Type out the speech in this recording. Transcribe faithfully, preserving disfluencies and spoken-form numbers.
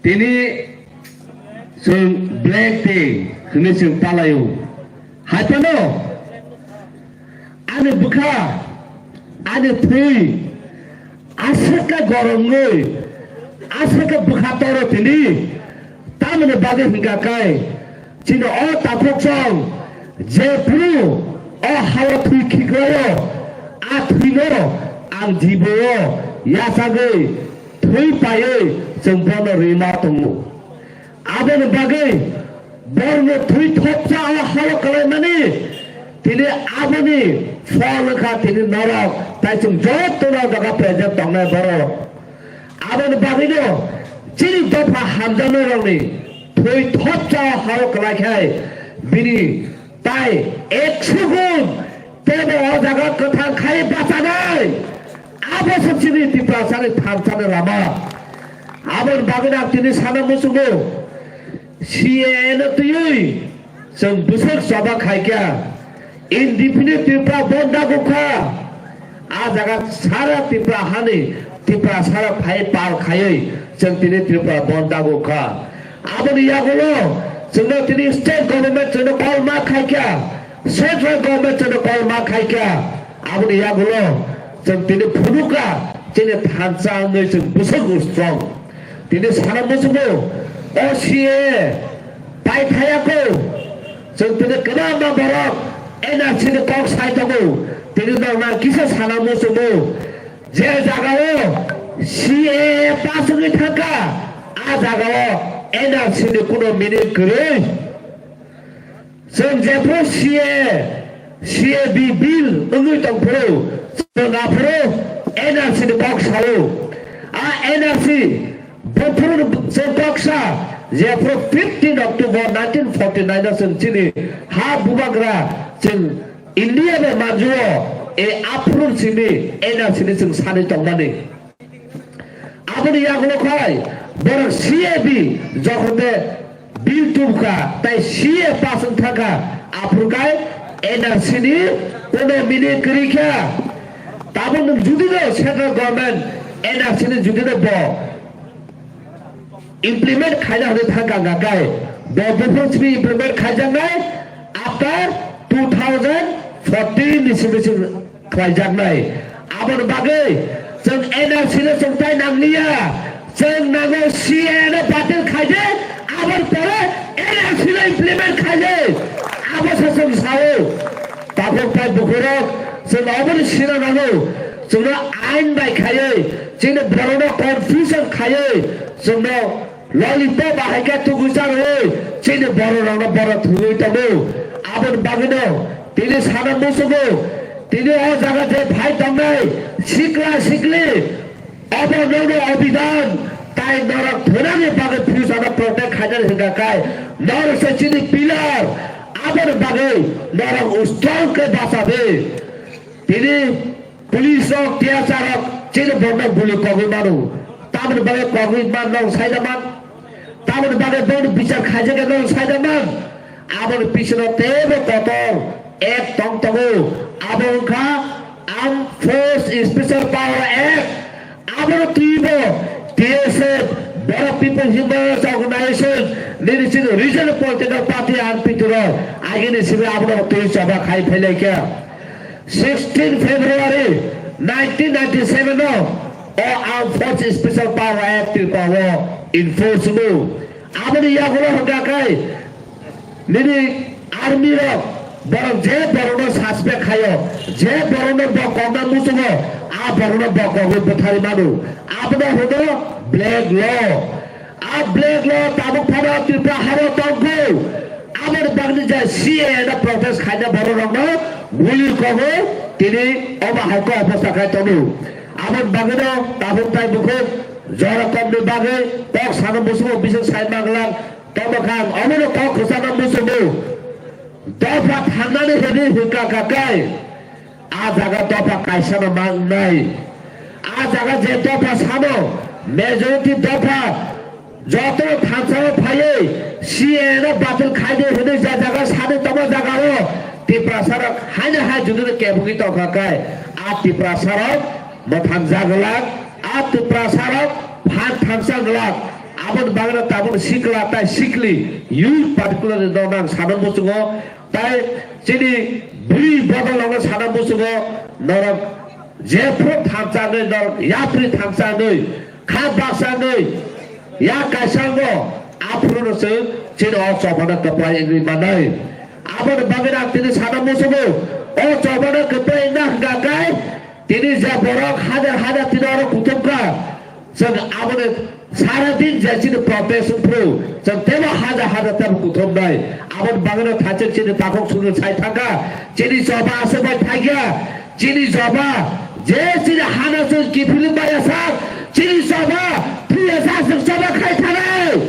Tini chwng Black Day hwnwi chwng palaio. Hai phano ani bwkha, ani thwi aswk khe goromwi, aswk khe bwkha toro tini. Tamoni bagwi hwnkha khe chini o takhukchong jephru o hao thwi khiklaio, a thwino ang jibo-o yachagwi thwi paiwi chwng bono rima tongo. Aboni bagwi borokno thwi thopsa o hao kwlaimani tini aboni phol wngkha tini norok, tai chwng jotono jaga present tongnai borok. Aboni bagwino chini dopha hamjaknairokni thwi thopsa o hao kwlai khai bini tai ekso gun teibo o jaga kwthang khai bachanai. Abo se chini Tiprasani thansani lama. Aboni bagwino ang tini sana muchungo, C A A no twiwi chwng bwswk choba khaikha, indefinite Tripura bondh dagukha. A jaga sara Tripura hani Tiprasarok phai pal khaiwi chwng tini Tripura bondh dagukha. Aboni yagulo chwngno tini state government chwngno call ma khaikha, central government chwngno call ma khaikha. Aboni yagulo chwng tini phunukha chini thansa wngwi chwng bwswk strong. Tini sana muchungo o C A A paithayako. Chwng tini kwbangma borok N R C ni kok sai tongo. Tini nokna kisa sana muchungo je jagao C A A pass wngwi thangkha, a jagao N R C ni kuno meaning kwrwi. Chwng jephru C A, C A B bill wngwi tongphuru, chwng aphuru N R C ni kok sao. A N R C buphuru chwng kok sa, jephru fifteen October nineteen forty nine o chwng chini ha bubagra chwng India bai manjio, e aphuru simi N R C ni chwng sani tongmani. Aboni yagulo khai borok C A B jokhon de bill tubkha tai C A A pass wng thangkha, aphuru khai N R C ni kono meaning kwrwi kha. Tabuk nwng judi no central government N R C ni judi no bo implement khaina hwnwi thangkha hwnkha khai bo buphuru simi implement khaijaknai after two thousand fourteen ni simi chwng khlaijaknai. Aboni bagwi chwng N R C no chwng tai nangliya, chwng nango C A A no batil khaidi, aboni pore N R C no implement khaidi. Abo se chwng sao. Takhuk tai bukhurok chwng oboni sina nango, chwngno ain bai khaiwi, chini borokno confusion khaiwi, chwngno lollipop bahai khe tugui charwi chini borok rokno borok thwngwi tongo. Aboni bagwino tini sana muchungo, tini o jaga je phai tongnai sikla sikli, obo nono obidan tai norok thwnani bagwi future no protect khainani hwnkha khai norok se chini pillar. Aboni bagwi norok strong khe bacha di. Tini police rok, T S R rok chini borno guli kogwi mano. Tamoni bagwi kogwi man nong saida man. Tamoni bagwi bono bichar khaijak nong saida man. Aboni pisono teibo kotor ek tong tongo. Abo wngkha Armed Force Special Power Act. Abono twibo T S F, Borok People Human Rights Organization, nini chini Regional Political Party R P T rok agini simi abono twi choba khai phailaikha. Sixteen February nineteen ninety-seven o, o Armed Forces Special Power Act Tripura o enforce wngo. Aboni yagulo hwnkha khe nini army rok borok je borokno suspect khaio, je borokno bo kokna muchungo, a borokno bo kogwi bwthari mano. Abono hwno black law. A black law tabuk phano Tripura haro tongkhu. Aboni bagwi je C A A no protest khaina borok rokno guli kogwi tini omo hai khe obostha khai tongo. Aboni bagwino tabuk tai bukhuk jora komni bagwi kok sana muchungo bising sai manglak tongma kha ang omono kok khwchangma muchungo. Dopha thangnani hwnwi hwnkha kha khe. A jaga dopha kaisano mangnai. A jaga je dopha sano, majority dopha joto thansao phaiwi C A A no batil khaidi hwnwi je jaga sadi tongma jagao Tiprasarok haino hai judino kebugwi tongkha khe a Tiprasarok mwthangjak glak, a Tiprasarok phan thansa glak. Aboni bagwi no tabuk sikla tai sikli youth particularly no nang sana muchungo, tai chini bwrwi bodol no sana muchungo, norok jephru thamsa wngwi, norok yapri thamsa wngwi, kha baksa wngwi, ya kaisa wngo, aphuru no chwng chini o chobano kwplai wngwi manai. Aboni bagwi no ang tini sana muchungo, o chobano kwplai wngna hwnkha khe, tini je borok hajar hajar tini oro kuthumkha, chwng aboni sara din je chini protest wngphru, chwng tebo hajar hajar tebo kuthumnai. Aboni bagwino thachwk chini takhuk sundru sai thangkha, chini choba aswk bai thangya, chini choba je chini hano chwng kiphilwi maya sak, chini choba thwiya sak chwng choba khai thanai.